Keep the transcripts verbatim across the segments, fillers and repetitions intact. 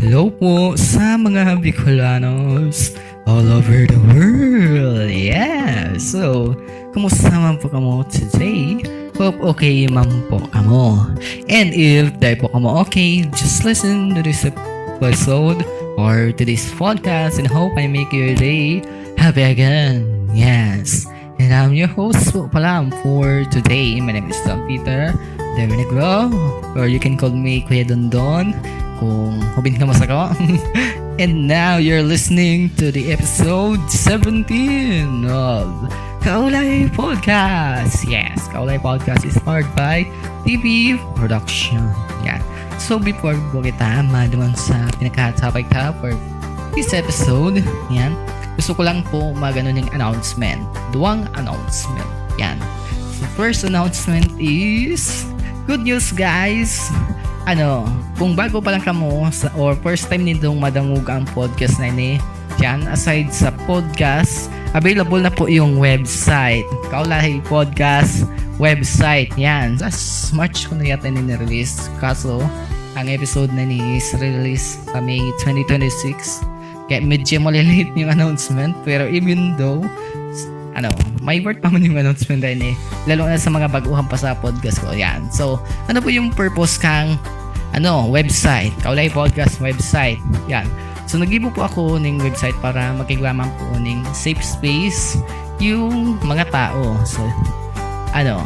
Hello po sa mga Bicolanos all over the world. Yeah! So, kumusta man po kamo today? Hope okay man po kamo. And if di po kamo okay, just listen to this episode or to this podcast and hope I make your day happy again. Yes. And I'm your host po pala for today. My name is Don Peter Devinegro, or you can call me Kuya Dondon kung hubin ka masako. And now you're listening to the episode seventeen of Kaulay Podcast. Yes, Kaulay Podcast is powered by T V Production. Yan. So before po kita maduman sa pinakatapay ka for this episode, yan, gusto ko lang po magano ng announcement. Duwang announcement. Yan. So first announcement is, good news guys! Ano, kung bago pa lang kamo sa, or first time nindong madangog ang podcast na ini, yan, aside sa podcast, available na po yung website. Kaulay Podcast website. Yan. Last March ko na yata ini release. Kaso, ang episode na ni is release sa May twenty twenty-six. Kaya medyo malilate yung announcement. Pero even though, s- ano, may worth pa man yung announcement na ini. Lalo na sa mga baguhan pa sa podcast ko. Yan. So, ano po yung purpose kang ano, website? Kaulay Podcast website. Yan. So, nagibo po ako ning website para makigwa man po ning safe space yung mga tao. So, ano,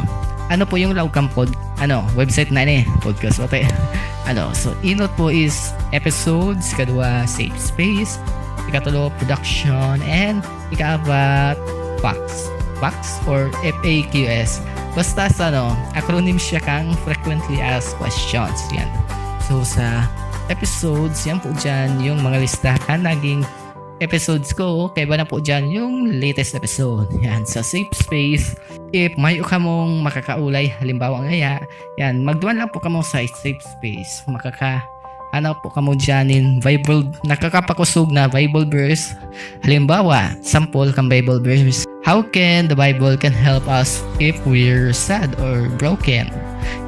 ano po yung laog kan pod, ano, website na ini, podcast, wate. Ano, so, inot po is episodes, kadwa, safe space, ikatulo, production, and ikaapat, FAQs. FAQs or F A Q S. Basta sa, ano, acronym siya kang frequently asked questions. Yan. So, sa episodes, yan po dyan yung mga lista kan naging episodes ko. Kaya ba na po dyan yung latest episode. Yan, sa safe space. If may kamong makakaulay, halimbawa ngaya, yan, magduman lang po kamo sa safe space. Makaka, ano po kamo dyan in Bible, nakakapakosog na Bible verse. Halimbawa, sample kang Bible verse. How can the Bible can help us if we're sad or broken?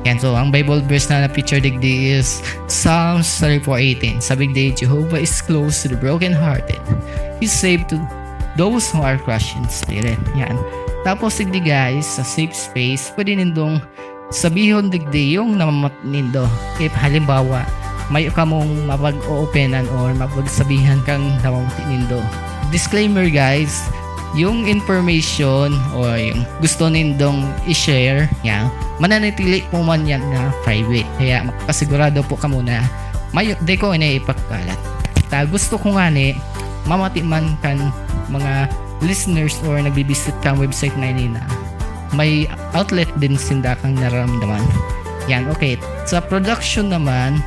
Yan, so ang Bible verse na na-feature digdi is Psalms thirty-four eighteen. Sabi digdi, "Jehovah is close to the brokenhearted. He saved to those who are crushed in spirit." Yan. Tapos, digdi guys, sa safe space, pwede nindong sabihon digdi yung namamati nindo. If halimbawa, may kamong mapag-oopenan or mapagsabihan kang namamati nindo. Disclaimer guys, yung information o yung gusto nindong i-share, yan, mananatili po man yan na private. Kaya makasigurado po kamo na may, di ko ini ipagkalat. Ta gusto ko nga ni mamati man kan mga listeners or nagbibisit kan website na ini na may outlet din sinda kang nararamdaman. Yan, okay. Sa production naman,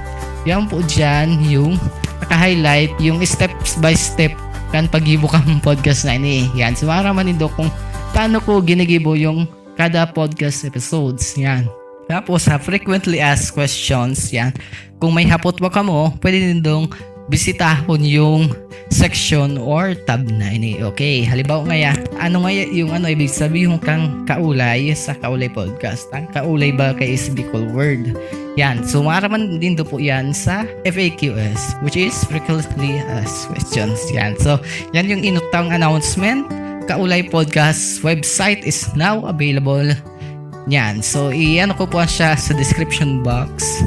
yan po dyan yung naka-highlight, yung steps by step kan paggibo kan podcast na ini. Yan, so maaraman nindo kung paano ko ginigibo yung kada podcast episodes. Yan. Tapos sa frequently asked questions, yan. Kung may hapot ba kamo, pwede nindong bisitahon yung section or tab na ini. Okay, halimbawa ngaya, ano ngaya yung ano ibig sabihin kang kaulay sa Kaulay Podcast? Ang kaulay ba kay is Bicol word? Yan. So, maaraman nindo po yan sa F A Q S, which is frequently asked questions. Yan. So, yan yung inot tang announcement. Kaulay Podcast website is now available. Yan. So, i-ano ko po siya sa description box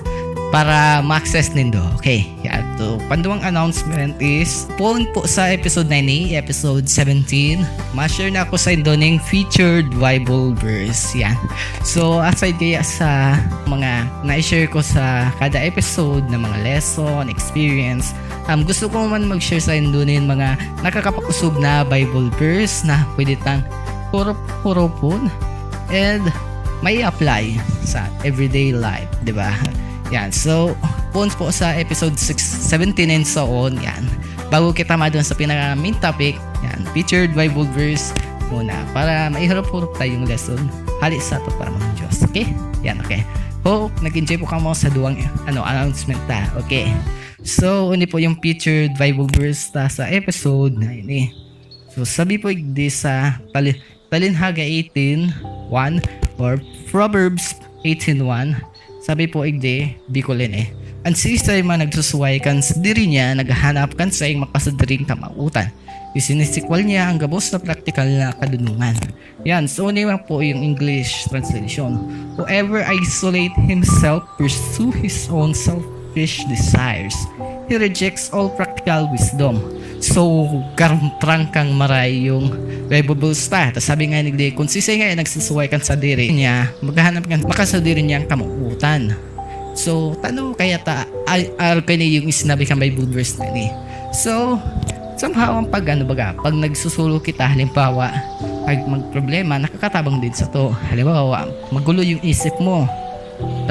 para ma-access nindo. Okay. Yan. So, panduwang announcement is, poon po sa episode nine, episode seventeen, ma-share na ako saindo ning featured Bible verse. Yan. So, aside kaya sa mga na-share ko sa kada episode na mga lesson, experience, um, gusto ko man mag-share saindo nin mga nakakapakosog na Bible verse na pwede tang hurup-hurupon and may apply sa everyday life, di ba? Yan. So, poon po sa episode six, seventeen and so on, yan. Bago kita madun sa pinaka main topic, yan, featured Bible verse muna para maihurup-hurup tayong lesson hali sa pagparamang Diyos. Okay? Yan, okay. Hope nag-enjoy po kamo sa duwang, ano, announcement ta. Okay. So, ini po yung featured Bible verse ta sa episode nine eh. So, sabi po di sa Tali-, Talinhaga eighteen one or Proverbs eighteen one, Sabi po igdi, Bicolin eh. An siisay man nagsusuway kan sadiri niya, naghahanap kan saing makasadiring kamawotan. Isinisikwal niya ang gabos na praktikal na kadunungan. Yan, so ini man po yung English translation. Whoever isolate himself pursue his own selfish desires. He rejects all practical wisdom. So, garong trangkang maray yung Bible verse ta. Tapos sabi nga ni Glenn, kung sisay nga yung nagsusuway kan sadiri niya, maghahanap nga makasadiri niyang kamuutan. So, tano kaya ta, ay, ar kani yung sinabi kan Bible verse na ni. So, somehow, ang pag, ano baga, pag nagsusulo kita, halimbawa, pag magproblema, nakakatabang din sa to. Halimbawa, magulo yung isip mo.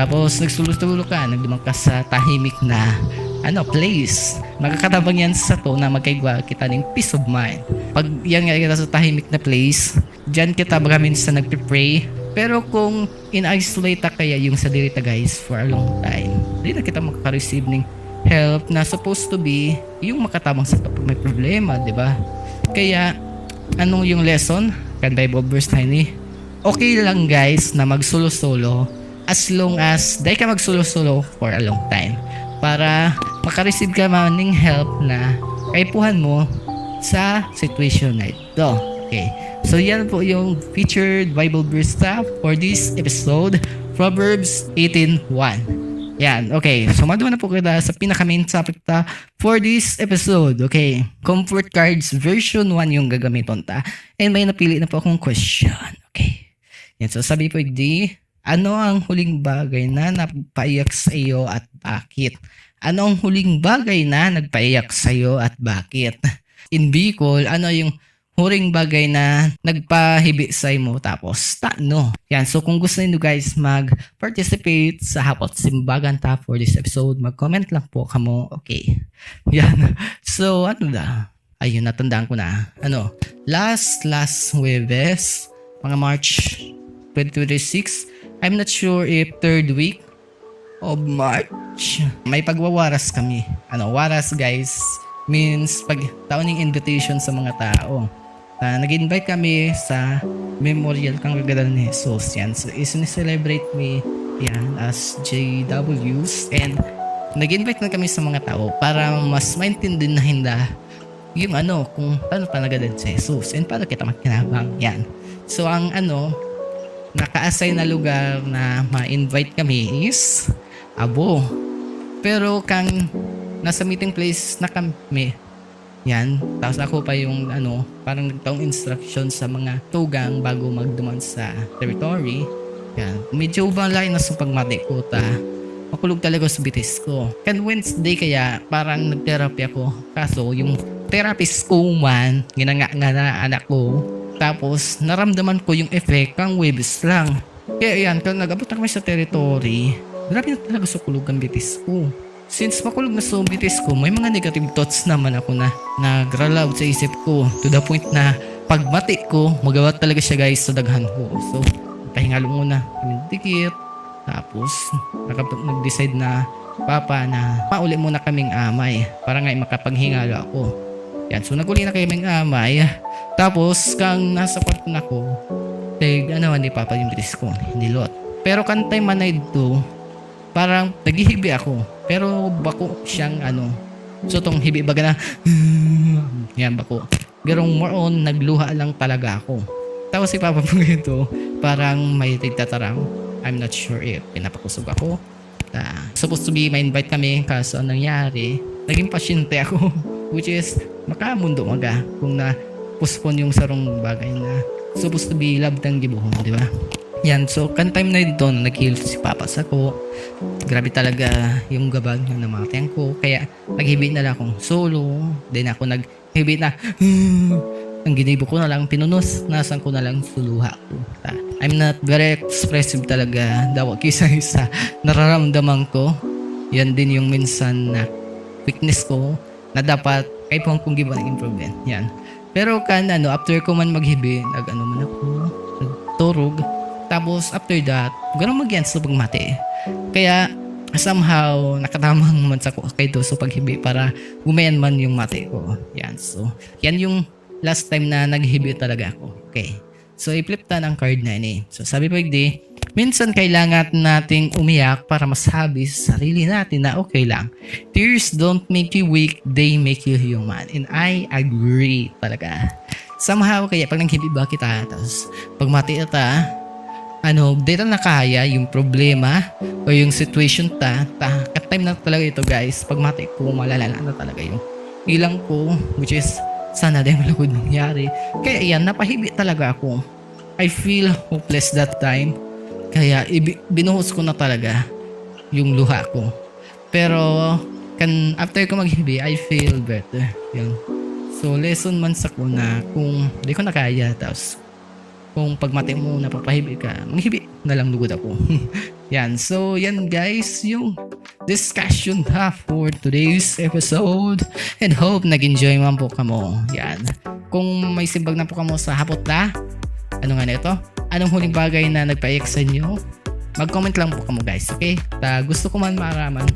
Tapos, nagsulo-sulo ka, nagduman ka sa tahimik na, ano, place. Nakakatabang yan sa to na magkaigwa kita ng peace of mind. Pag yan nga kita sa tahimik na place, diyan kita baga minsan nagpe-pray. Pero kung in-isolate ta kaya yung sadiri ta, guys, for a long time, di na kita makaka-receive ng help na supposed to be yung makatabang sa to pag may problema, di ba? Kaya, anong yung lesson kan Bible verse na ini? Okay lang, guys, na magsolo-solo as long as dai ka magsolo-solo for a long time para makareceive ka man ning help na kaipuhan mo sa situation na ito. Okay. So, yan po yung featured Bible verse ta for this episode, Proverbs eighteen one. Yan. Okay. So, maduwa na po kita sa pinaka-main topic ta for this episode. Okay. Comfort Cards version one yung gagamiton ta. And may napili na po akong question. Okay. Yan. So, sabi po, di, ano ang huling bagay na nagpaiyak sa iyo at bakit? Ano ang huling bagay na nagpaiyak sa iyo at bakit? In Bicol, ano yung huling bagay na nagpahibi sa imo tapos tano? Yan. So, kung gusto niyo, guys, mag-participate sa Hapot Simbagan ta for this episode, mag-comment lang po kamo. Okay. Yan. So, ano na? Ayun, natandaan ko na. Ano, last, last Huwebes, mga March twenty twenty-six, I'm not sure if third week of March, may pagwawaras kami. Ano, waras, guys, means pagtao ning invitation sa mga tao. Ah, nag-invite kami sa memorial kan kagadan ni Jesus. Yan. So, isine-celebrate mi yan as J Ws. And nag-invite na kami sa mga tao para mas maintindihan na hinda yung ano, kung paano talaga din si Jesus and paano kita makinabang. Yan. So, ang ano, naka-assign na lugar na ma-invite kami is Abo. Pero kang nasa meeting place na kami, yan. Tapos ako pa yung ano, parang nagtaong instruction sa mga tugang bago magduman sa territory. Yan. Medyo malayo na sa pagmati ko ta. Makulog talaga sa bitis ko. Kan Wednesday kaya parang nag-therapy ako. Kaso yung therapist ko man, ginanga nga na anak ko. Tapos naramdaman ko yung effect kang Huwebes lang. Kaya yan, kan nag-abot na kami sa territory, grabe na talaga sa kulog ang bitis ko. Since makulog na sa bitis ko, may mga negative thoughts naman ako na nagralaw sa isip ko to the point na pagmati ko, magawa talaga siya, guys, sa daghan ko. So, pahingalong muna kami dikit. Tapos, nakap- nag-decide na papa na pauli muna kaming amay para nga makapaghingalo ako. Yan. So, nag-uli na kaming amay. Tapos, kang nasa kwarto na ko, tig, ano, ni papa yung bitis ko, nilot. Pero kan time man na ito, parang naghihibi ako. Pero bako siyang, ano, so tong hibi baga na, yan, bako. Pero more on, nagluha lang talaga ako. Tapos si papa po ito, parang may tigtataram. I'm not sure if pinapakusog ako. Ah, supposed to be, ma-invite kami, kaso ang nangyari, naging pasyente ako. Which is, makamundo maga kung na-postpone yung sarong bagay na supposed to be love tang gibohon, di ba? Yan, so, kan time na ito, nag-heal si papa sa ko. Grabe talaga yung gabag na namatayan ko. Kaya, naghibi na lang akong solo. Then, ako naghibi na, ang ginibo ko na lang, pinunos, nasan ko na lang suluha ko. Ah, I'm not very expressive talaga. Dawa kisa sa nararamdaman ko. Yan din yung minsan na weakness ko na dapat kaipuhan kong gibo ng improvement. Yan. Pero kan ano, after ko man maghibi, nag-ano man ako, nagturog. Tapos after that, ganun mag-yan sa pagmati. Kaya somehow, nakatamang man sa ko kay sa paghibi para gumayan man yung mati ko. Yan. So, yan yung last time na naghibi talaga ako. Okay. So, i-flip ta ng card na ini. So, sabi po, di, Minsan kailangan nating umiyak para masabi sa sarili natin na okay lang. Tears don't make you weak, they make you human. And I agree talaga. Somehow, kaya pag naghibi ba kita, tapos pag mati ta, ano, di ta nakaya yung problema o yung situation ta, ta, time na talaga ito, guys. Pag mati ko, malala na talaga yung ilang ko, which is, sana din malugod nangyari. Kaya yan, napahibi talaga ako. I feel hopeless that time. Kaya ibi- binuhos ko na talaga yung luha ko. Pero kan after ko maghibi, I feel better. Yan. So, lesson man sa ko na kung di ko na kaya, tapos kung pagmati mo, napapahibi ka, maghibi na lang lugod ako. Yan. So, yan guys, yung discussion ha for today's episode. And hope nag-enjoy man po kamo. Yan. Kung may simbag na po kamo sa hapot na, ano nga na ito? Anong huling bagay na nagpaiyak sa inyo? Mag-comment lang po kamo guys, okay? Ta gusto ko man maraman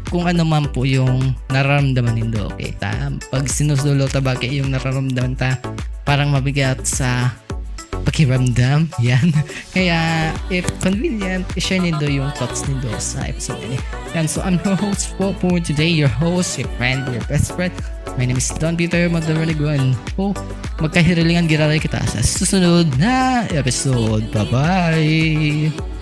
kung ano man po yung nararamdaman nindo, okay? Ta pag sinusulo ta ba kay yung nararamdaman ta parang mabigat sa pakiramdam, yan. Kaya if convenient, i-share nindo yung thoughts nindo sa episode ini. Yan, so I'm your host po for today, your host, your friend, your best friend. My name is Don Peter Magdalena Guan. Oh, magkahirilingan giraray kita sa susunod na episode. Bye-bye!